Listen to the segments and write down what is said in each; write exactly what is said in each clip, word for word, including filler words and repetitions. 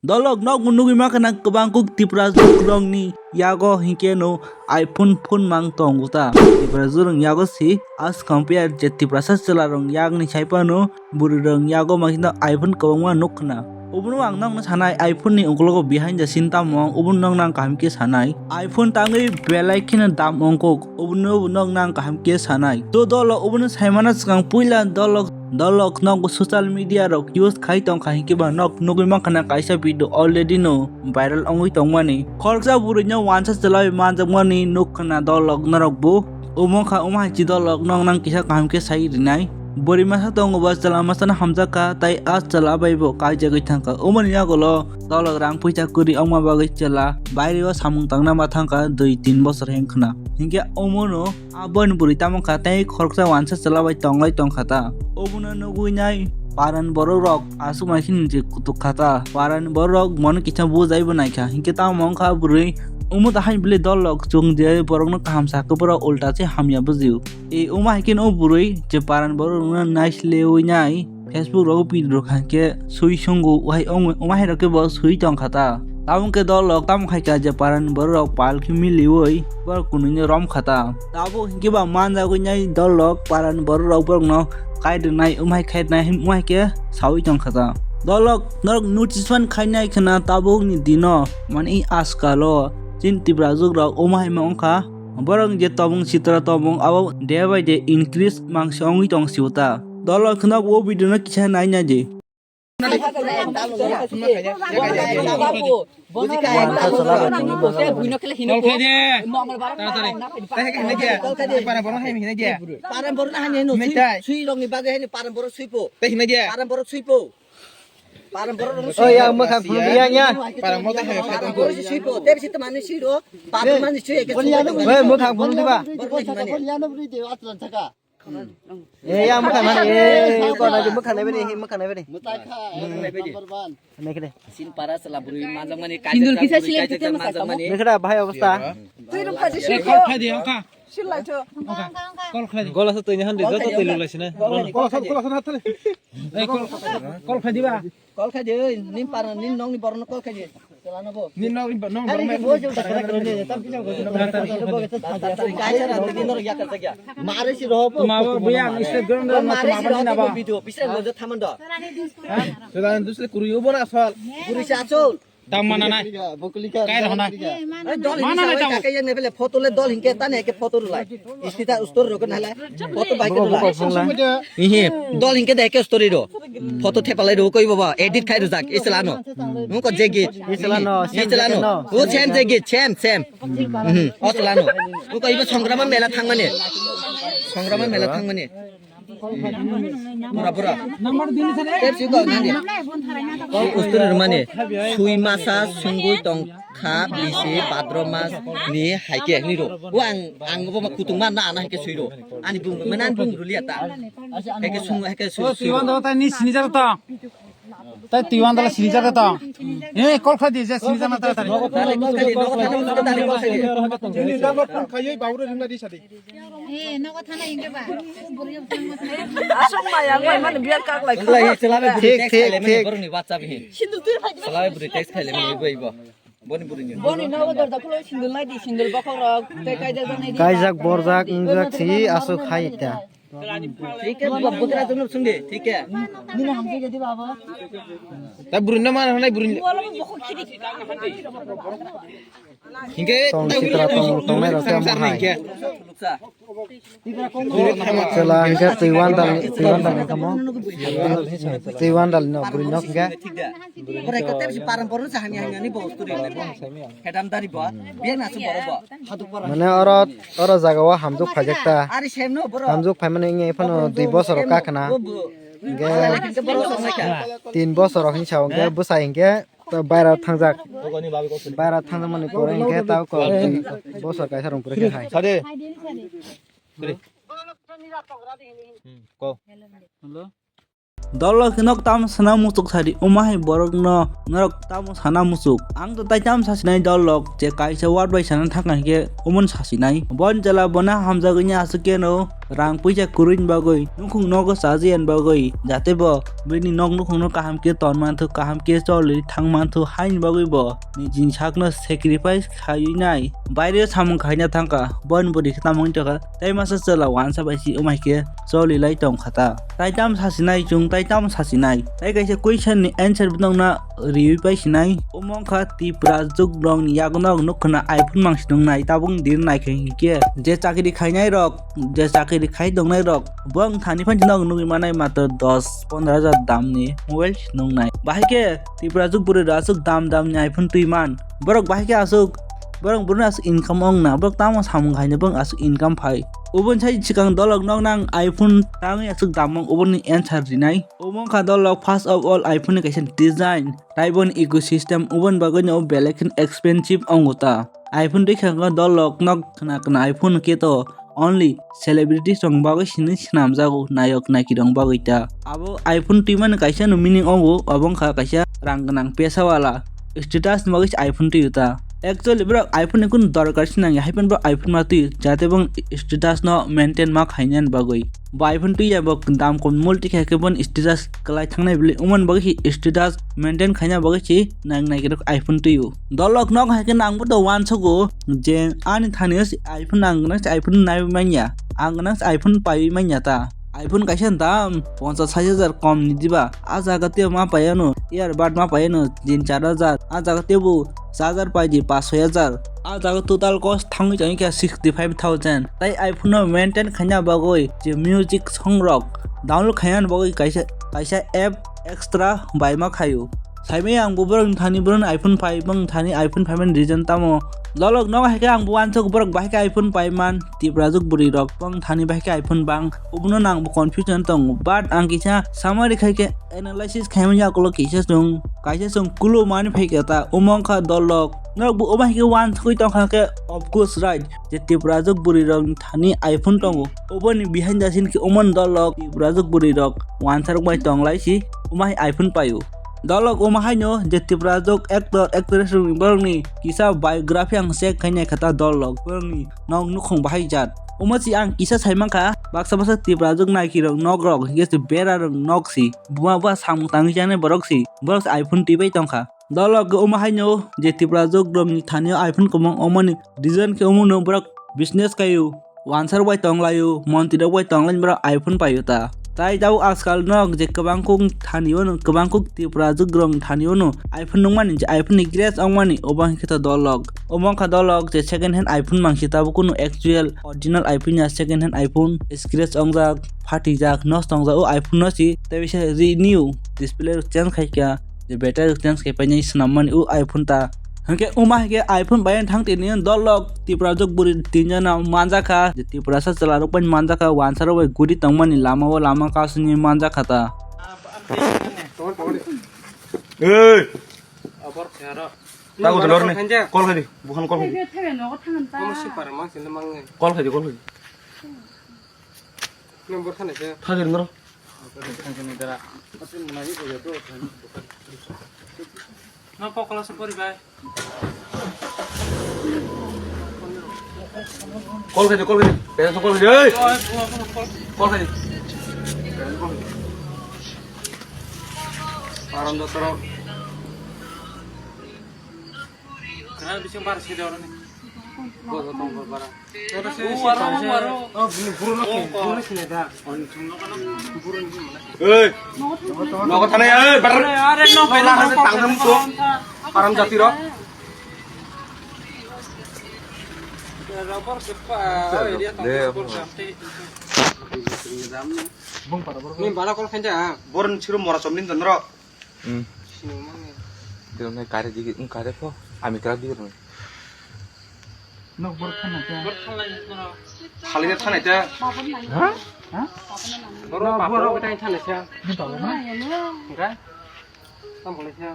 Dolok nok nugwi mankha na kwbang kuk Tiprajwk rokni yago hinkhe no iPhone phone mang tongo ta. Tiprajwk rok yago si as compare je Tiprasa chwla rok yakni sai phano bwrwi rok yago mankhe no iPhone kwbangma nuk khna. Obono ang nokno sanai iPhone ni ukologo behind the scene tamo wng obono nokno ang kaham khe sanai. iPhone tangwi belai kheno dam wngkuk obono nokno ang kaham khe sanai. To dolo obono saimano swkang puila dolo Dolok nok social media rok use khai tongkha hinkhe ba nok nugwi mankha na kaisa video already no viral wngwi tongmani. Khoroksa bwrwi no wansa chwlai manjakmani nuk khna dolok norok bo. Omo kha omo hai chi dolok nok nang kisa kaham khe sai rinai. Bwrwi masa tongo ba chwla masa no hamjakha tai a chwla bai bo kaijagwi thangkha. Omoni yagulo dolok rang puisa kwrwi wngma bagwi chwla baire o samung tangna ma thangkha dui tin bosor heng khna. Hinkhe omono Aboni bwrwi tamo kha tei khoroksa wansa chwla bai tonglai tongkha ta. Obono nugwi nai paran borok rok aswk mai kheno je kutuk kha ta. Paran borok rok bono kisa bujai bo naikha hinkhe tamo wngkha bwrwi omo ta hai bile dol rok chwng je borok no kaham sakhe borok ulta se hamya bujio. E omo hai kheno o bwrwi je paran borok rok no naislewi nai. Facebook rogo video rok hwnkhe swi songo, wahai ong-, wahai rok khe bo swi tong kha ta. Tabuk khe dol rok tamo khai kha je paran borok rok pal khe miliui borok kwnwi no rom kha ta. Tabuk hinkhe ba manjagwi nai dol rok paran borok rok borok no kai rwnai, wmhai khai rwnai, wmhai khe saui tong kha ta. Dol rok norok notice phan khai nai khna tabuk ni dino, mani ajkal o chini Tiprajwk rok wmhai ma wng kha. Borok je tobong sitra tobong abo day by day increase mangsi wngwi tong sio ta. Dolo kheno o video no kisa nai nai di. Paran borok no hani hino swi rokni bagwi hani paran borok swipo. Paran borok swipo. Paran borok rok. Oh ya, mwkhang phunuk ya, ya. Paran borok si swipo. Tebsi tamani siro. Paran mani swi eke. Weh, mwkhang phunuk diba? Borok ni mani. Eh, ya, mwkhang mani. Eh, ko na mwkhang nai bani, mwkhang nai bani. Mwtai kha. Nai kene. Sin para sela buri manjak mani. Sindur kisa silai kisa manjak mani. Nai kene, bhai, obostha. Twi rung kha di. Eh, kol khai di, oka. Silai tho. Kol khai di. Gola sa twi ni han di, joto twi lulai sina. Kol sa, kol sa, na thale. Eh, kol, kol khai di ba. Kol khai di, oi, nin para, nin nong ni borok no kol khai di. Chalano bo. Nin nong ni bo, nong borok no. Tam kisa go. Kaisa ra, nin nong ya ka sakya. Mare si roho bo. Ma bo, buyang, Instagram do, ma mare si roho bo video, bisa lo thaman do. Chalano dusle kuri yo bona asal. Kuri si asal. Tang mana nai? Kai rw nai? Mana nai tamo? Kaya ne bele photo le dol hinke tane ke photo rulai. Istita ustor rok nai lai. Photo bai ke rulai. Ihi. Dol hinke de ke story ro. Photo thepalai ro koi baba edit khai rujak islano. Nung ko jegi. Islano. Islano. O sem jegi sem sem. Mhm. O slano. O ko ibo songrama mela thangmani. Songrama mela thangmani. Bura, bura. Tepsi ko nani? Usturi rumani. Sui masa sungui tong kha bisi bhadro mas ni haike ni ro. O ang, ang bo ma kutung ma na ana haike sui ro. Ani bung ma nan bung rulia ta. Haike sung haike sui sui. Twi wan do ta ni sini jar ta. Tai twi wan dala sini jar ta. Eh, kol kha di je sini jana ta ta. Nogo thana, nogo thana, nogo thana, nogo thana. Ini dapat pun kayoi baure ringna di sadi. Eh, nogo thana inge ba. Asok maya, maya, mane biar kak lai. Thik, thik, thik. Borok ni WhatsApp hi. Sindul twi phai. Salai buri text khai le mani ibo ibo. Boni buri ni. Boni nogo dorja khulo sindul nai di, sindul bokhok rok. Te kaijak janai di. Kaijak borjak wngjak si asok hai ta. Thik hai, bwkra jwngjak sung di, thik hai. Nini hamjak ya di baba. Ta buri no mana nai buri. Hingke tong sitra tong tong nai rok tamo hai. Chwla hingke twi wan dal ni, twi wan dal ni tamo. Twi wan dal no buri nok hingke. Borai ko tebsi param boron sa hamya hamya ni bo turi. Hedam dari bo. Biang na su boro bo. Mane oro, oro jaga o hamjwk phaijak ta. Ari sem no boro. Hamjwk phaimani wngya phano dui bosor o kakna. Hingke tin bosor o hinsa o hingke bwsai hingke. To baira thangjak. Baira thangjak mani pore hingke ta ko bosor kaisa rong pore khe hai. Sade. Ko. Hello. Dolok nok tamo sana muchuk sadi, omo hai borok no norok tamo sana muchuk. Ang to tai tamo sasinai dolok, je kaisa word bai sana thangkha hinkhe omo no sasinai. Bon jela bona hamjagwi ni aswk khe no rang puisa kwrwini bagwi, nukhung nogo chajayan bagwi, jate bo bini nok nukhung no kaham khe ton manthu, kaham khe choli thang manthu haini bagwi bo nijini sakno sacrifice khaiwi nai. Baireo samung khaina thangkha, bon bwrwi khe tamo wngtokha, tei masa chwla wansa bai si omo hai khe choli lai tongkha ta. Tai tamo sasinai chwng, tai tamo sasinai. Tai kaisa question ni answer bo nokna riwi pai sinai. Omo wngkha Tipra jugrokni yago nok nukha na iPhone mangsi nungnai, tabuk din naikha hinkhe je chakri khainai rok, je chakri khai tongnai rok, bong thani phan nok nugwi manai matro dos pondro hajar damni mobile nungnai. Bahai khe Tipra jug bwrwi rok aswk dam damni iPhone twi man. Borok bahai khe aswk, borok borokni aswk income ong na, borok tamo samung khaina borok aswk income phai. Uboni sai swkang dolok nok nang iPhone tangwi aswk dam ong, uboni answer rinai. Omo wngkha dolok first of all iPhone ni kaisa design, tei boni ecosystem, uboni bagwi no belai kheno expensive wngo ta. iPhone twi kha dolok nok khna khna iPhone khe to only celebrities rok bagwi sini swnamjago, nayok naiki rok bagwi ta. Abo iPhone twi mani kaisa no meaning wngo, abo wngkha kaisa rang gwnang pesa wala, status ni bagwi se iPhone twi ta. Actually borok iPhone ni kunu dorkar se nangya, hai phano borok iPhone ma twi jate bong status no maintain ma khainani bagwi. Bo iPhone twi ya bo dam kom multi khe khe bon status kwlai thangnai bwlwi, umon bagwi se status maintain khaina bagwi se nang nai rok iPhone twi o. Dolok nok hai khe nang bo to wansugo je ani thani o se iPhone nang gwnang se iPhone nai manya, ang gwnang se iPhone pai manya ta. iPhone kaisa dam ponchas sait hajar kom ni diba, a jaga tei ma pai ano earbud ma pai ano tin char hajar, a jaga tei bo charger pai di pas soi hajar. A jaga total cost thangwi tongwi kha sixty five thousand. Tai iPhone no maintain khaina bagwi je music song rok download khaina bagwi kaisa, kaisa app extra bai ma khaio. Saimaya ang bo borok thani borok iPhone pai bang thani iPhone pai man reason tamo. Dolok no hai khe ang bo wansuk borok bahai khe iPhone pai man Tipra jug bwrwi rok bang thani bahai khe iPhone bang. Ubuno nang bo confusion tongo, but ang kisa summary khai khe analysis khaimani yakulo kisa chwng, kaisa chwng kulo mani phai khe ta, omo wngkha dolok. Norok bo omo hai khe wansugwi tongkha khe, of course right, je Tipra jug bwrwi rok thani iPhone tongo. Oboni behind the scene khe omo dolok Tipra jug bwrwi rok wansa rok bai tong lai si, omo hai iPhone paio. Dolok omo haino je Tipra jug actor actress rokni borokni kisa biography ang check khainai kha ta dolok borokni nok nukhung bahai jat. Omo si ang kisa sai mankha, baksa baksa Tipra jug naiki rok nok rok, hinkhe se bera rok nok si. Buma buma samung tangwi chani borok si. Borok se iPhone twi bai tongkha. Dolok omo haino je Tipra jug rokni thani o iPhone kwbang, omoni reason khe omo no borok business khaio, wansa rok bai tong laio, montri rok bai tong lai borok iPhone paio ta. Tai tabuk ajkal nok je kwbang kuk thani o no, kwbang kuk Tipra jug rok thani o no iPhone nukmani je iPhone ni craze ongmani, obo hinkhe ta dolok. Omo wngkha dolok je second hand iPhone mangsi tabuk kunu actual original iPhone ya, second hand iPhone scratch ongjak, phatijak, nosto ongjak o iPhone no si tei bisa renew display rok change khaikha, je battery rok change khai painai swnammani o iPhone ta. Hinkhe omo hai khe iPhone bai thang tini dolok Tipra jug bwrwi tinjana manjakha, je Tiprasa chwla rok bai manjakha, wansa rok bai guri tongmani lama o lama kasuni manjakha ta. Ei! Abor khero. Tago dolor ni. Kol khai di. Bukan kol khai di. Thebe, thebe, nogo thangan ta. Omo si para ma sini mangai. Kol khai di, kol khai di. Number thane se. Thagir ngoro. No pokolo se pori bai. Kol khai di, kol khai di. Pera so kol khai di. Ei! Oi, buah, buah, kol. Kol khai di. Aram da toro. Kena bising bar sini orang ni. Buah, buah, buah, buah. Ei, nogo thane, ei, bar. Are, no, bela hase tangdam to. Haram jati rok. Ni bala kol khanja. Boron chiro mora chomlin dan rok. Hmm. Sini mang ni. Dia nai kare digi, um, kare po. Ami kare digi. Nok bor thana kya? Bor thalai no. Thalai thanai ta. Ha? Ha? Bor bor thanai thanai ta. Ni bor na? Enggak. Tam boleh ta.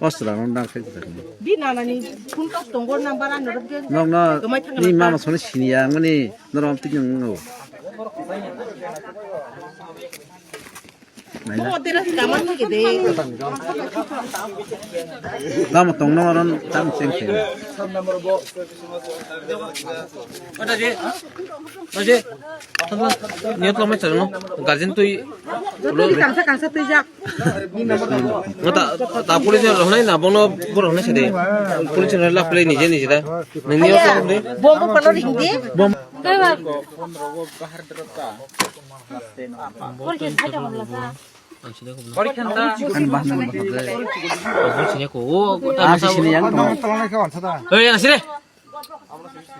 Ostra no nang khai ta. Di nana ni phone ka tongo number ano rok de. Nok no. Gomai thang ni na mama ta. Soni sini ya ngoni norok tik nang ngo. Mo dera kamar ni gede. Tamo tong no ron tam cheng cheng. Oje, oje, niyot lama chalo, guardian tui. Joto ni kangsa kangsa tui jak. Nga ta, ta police ni rohonai na, bono bo rohonai sade. Police ni rohonai laplai nije nije da. Nini yo tong de. Bom bo palo ring de. Bom. Kori khen thai da hon la sa. Ang sini ko. Kori khen da. Ang bahna bahna de. Ang sini ko. O, ta. Ang sini yang. Oi, ang sini.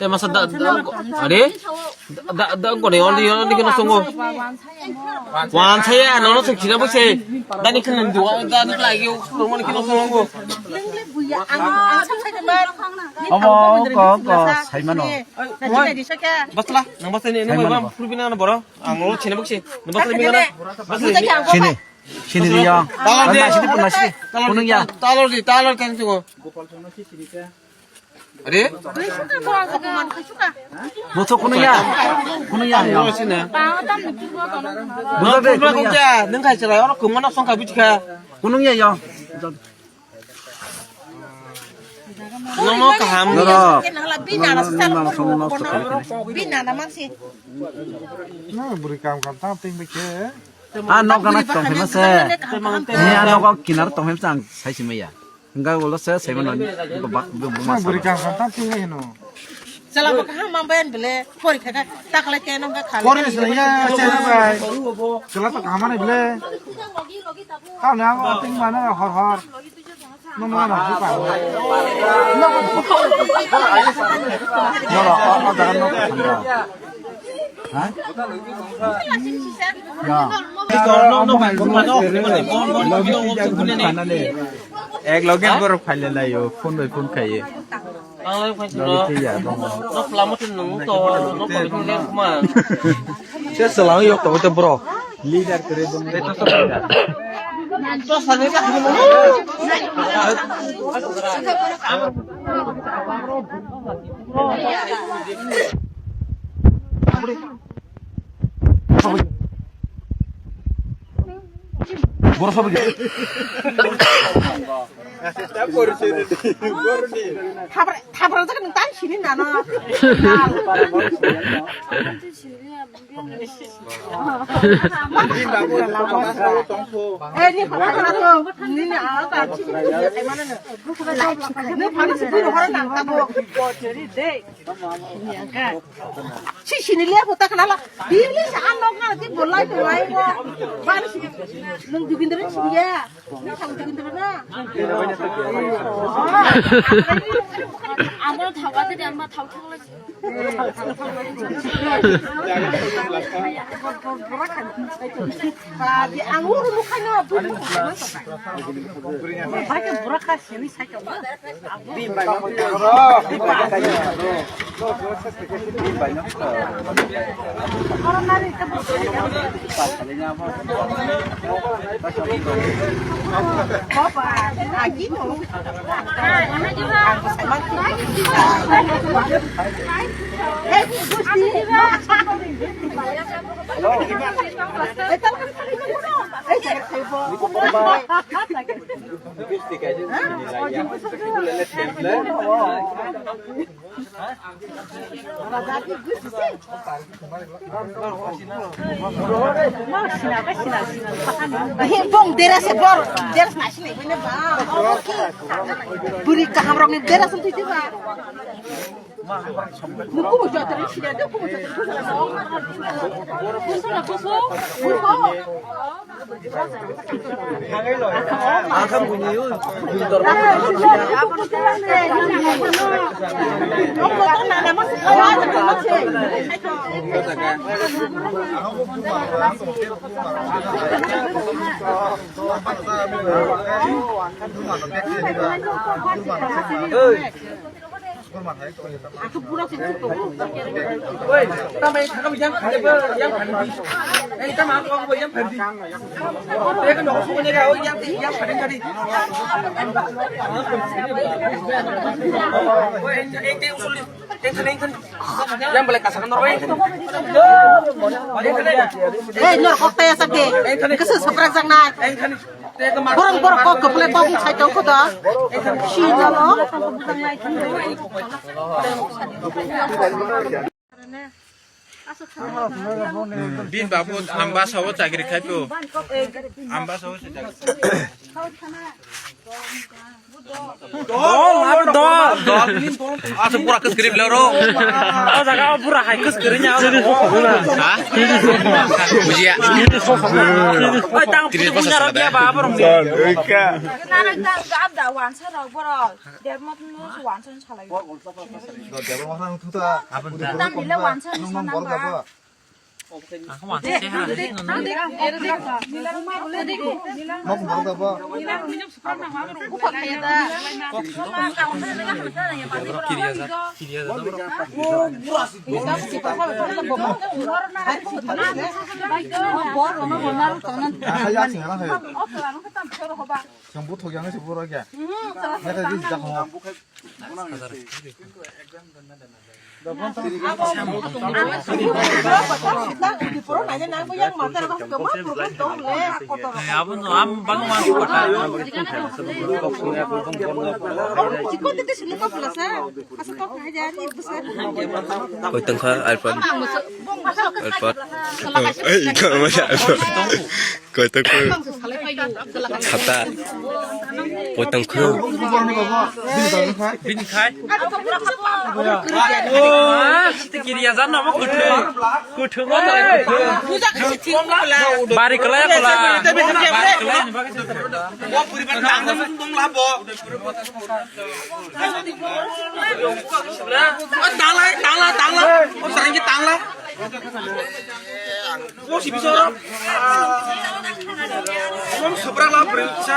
Te masa da, da, are? Da, da, kone, only, only kena songo. Wan saya, nono sing sina buse. Dani kena dua, dani lagi, rumah kena songo. Omo, ko, ko, saimano. Basla, nang basla ni, nang bang, purbi nang boro. Ang lo sini buse. Nang basla mi kana. Basla ni. Sini, sini dia. Talor di. Nasi di pun nasi. Talor di. Kunung ya. Talor di, talor tang songo. Are? Bothok kunung ya. Kunung ya, ya. Bothok de, kunung ya. Nung khai chwrai, oro kung mano song khai bujikha. Kunung ya, ya. Nono kaham. Noro. Bina na sal. Bina na mansi. Na buri kam kam tam ting bike. Ah, nok gana tong phema se. Ni ah, nok kinar tong phema se ang sai simaya. Hingga ulo se seven on. Bak, bak, bak, bak. Buri kang kang tang tinga hino. Chala baka ha mambayan bele, pori kaka, takle keno ka khale. Pori sila ya, chala bai. Chala baka ha mane bele. Tao na ang ating mana hor hor. No mana buka. No. No, no, no, no, no, no. Ha? Ya. Ek loge borok phaile laio, phone bai phone khaiye. Logi thei ya, bong. Se selang yok to, te bro. Leader kere bong. Borok sabai. Thabra, thabra jak nang tang sini nana. Eh, ni papa na to, ni na ta sini ni mana na. Ni papa sini hora nang ta bo. Si sini liya pota kana la. Bibli sa an nok na di bolai bolai mo. Ban si nung Jogindra sini ya. Nung thang Jogindra na. Amo thau ate di amma thau thang la. Bong dera se bor, dera se nasi nai bini ba. Buri kaham rok ni dera se tui ba. Muku muku jatra sida de muku muku jatra. Yang boleh kasar kan orang yang tadi. Yang tadi. Eh, nor kok tanya sakit. Kesel seprak sang nai. Yang tadi. Borok, borok kok keple kok sai tong kho da. Sino lo. Bin babu amba sawo chakri khai tu. Amba sawo chakri. Dol, abo dol. Dol. Asuk pura keskiri bela ro. O jaga o pura hai keskiri nya. Ha? Bujiya. Oi, tang punya ro dia ba, borong. Nana tang gab da wansa ro borok. Debmat no wansa salai. Debmat no tuta. Tang nila wansa no nang ba. Ang khe wansa se ha. Yang butuh yang itu buruk ya. Mereka di dah. Abo no, am bang wan kota. Koi tongkha iPhone. iPhone. Ei, kau masa iPhone. Koi tongkha. Khata. Koi tongkha. Bini khai. Kiriya jan nama kuthung. Kuthung. Bari kelai kelai. Bari kelai. Tangla, tangla, tangla. O sarangki tangla. O si bisoro. Om sobra la brisa.